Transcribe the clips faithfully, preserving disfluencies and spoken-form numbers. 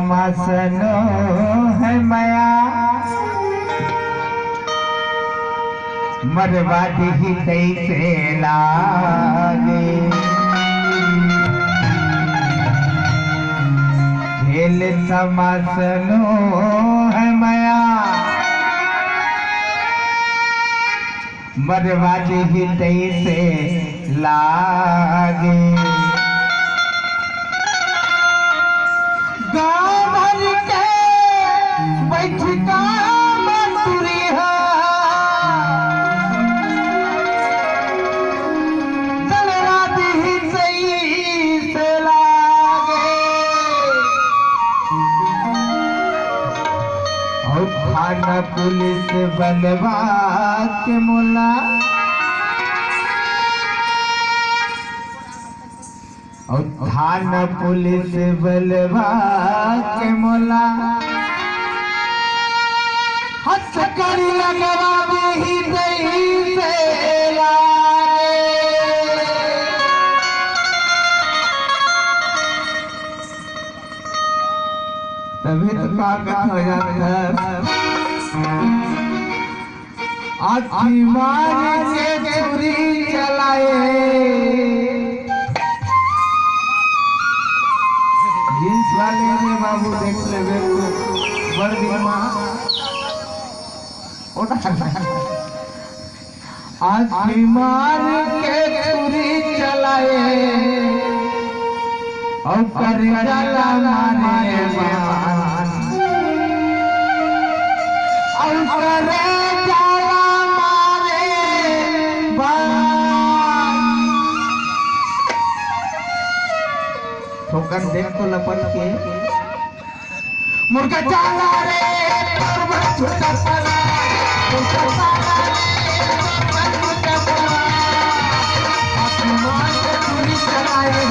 मसनो है मया, मरवा दिही तैसे लागे। खेल तमासनो है मया, मरवा दिही तैसे लागे। गाँव भर के बैठका म टुरी ह, जलवा दिही तैसे लागे। अउ थाना पुलिस बलवा के मोला, अउ थाना पुलिस बलवा के मोला, हथकड़ी लगवा दिही तैसे लागे। तभे तो का कथा हो जात हस। आँखी मार के छुरी चलाए। जींस वाले रे बाबू, देख लेबे तो बड़ दिमाग। ओटा आँखी मार के छुरी चलाए, अउ करेजा ला मारे बाण, अउ करेजा ला मारे बाण। थोकन देख तो लपट के। मुर्गा चाला रे, तोर बर छूटा पड़ा। मुर्गा चाला रे, तोर बर छूटा पड़ा। आसमान से छुरी चलाए,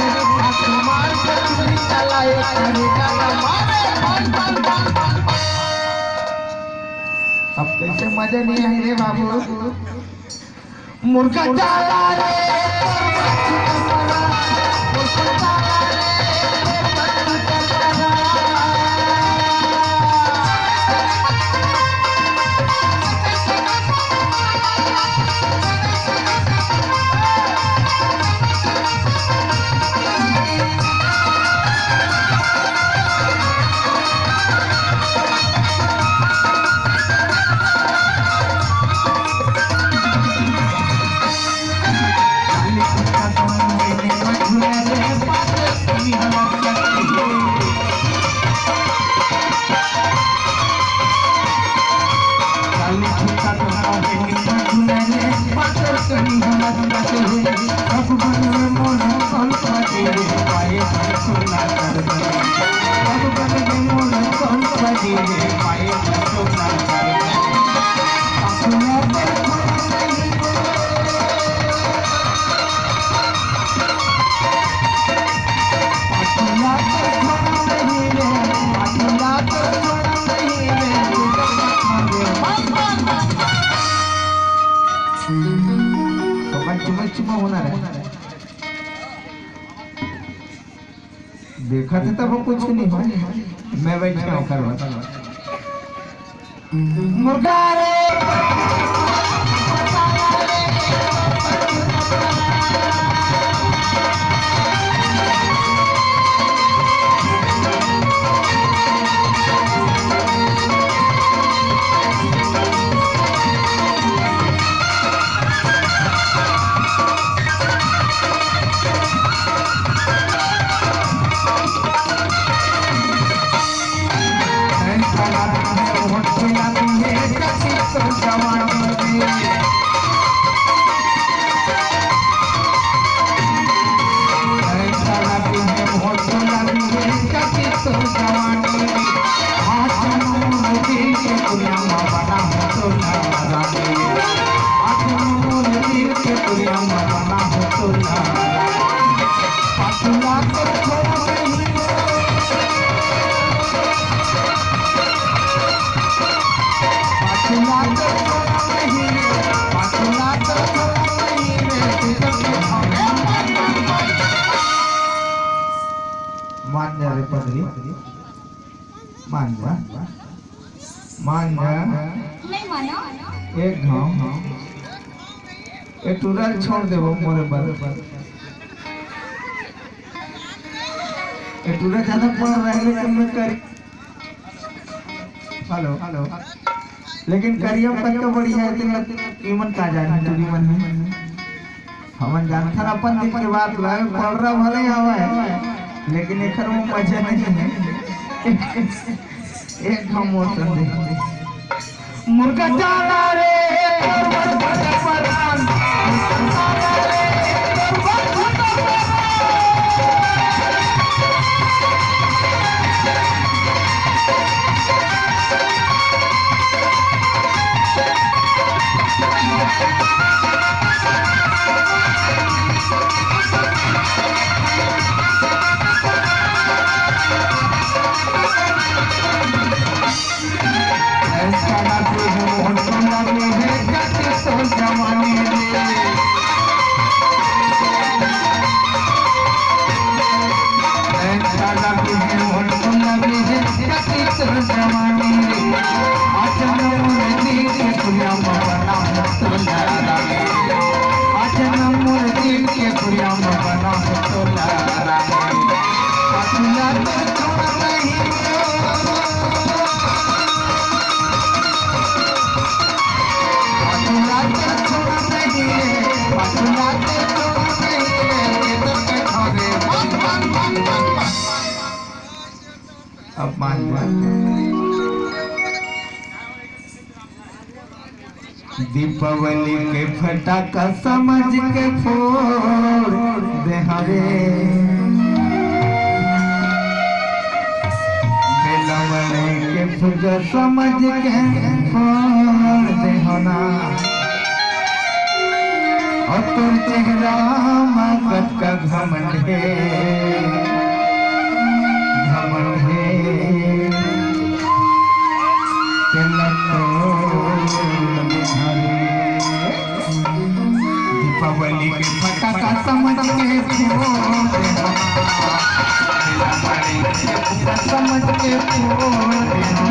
आसमान से छुरी चलाए, करेजा ला मारे, बन, बन, बन, बन, बन। अब कैसे मजा नहीं आई रे बाबू। मुर्गा चाला रे, तो मैं चुमा चुमा होना रहा। देखा थे तब कुछ नहीं हो, मैं बैठे हूँ करवा। मुर्गा रे। मान जा, मान जा। नहीं मानो। एक घाव। ए टूरा ल छोड़ देबो मोरे बर। ए टूरा ज्यादा पढ़ रहे, लेकिन मैं कर, हेलो, हेलो। लेकिन करिया पत्ता बढ़िया है, तेला ईमन का जाने, टूरी मन में। हमन जानथन अपन दिल के बात ला, पड़रा भले आवे, लेकिन एखर में मजा नहीं है। एक हम मोर संदेश। मुर्गा चाला रे, तोर बर फटे परान। मुर्गा चाला रे, तोर बर फटे परान। अब मान जा। दीपावली के फटाका समझ के फोड़ दे हवे, बेलवड़ी के फुग्गा समझ के फोड़ दे हो ना। और तोर चेहरा में कतका घमंड हे, घमंड हे। दीपावली के फटाका समझ के फोड़ दे हो। दीपावली के फटाका समझ के फोड़ दे हो।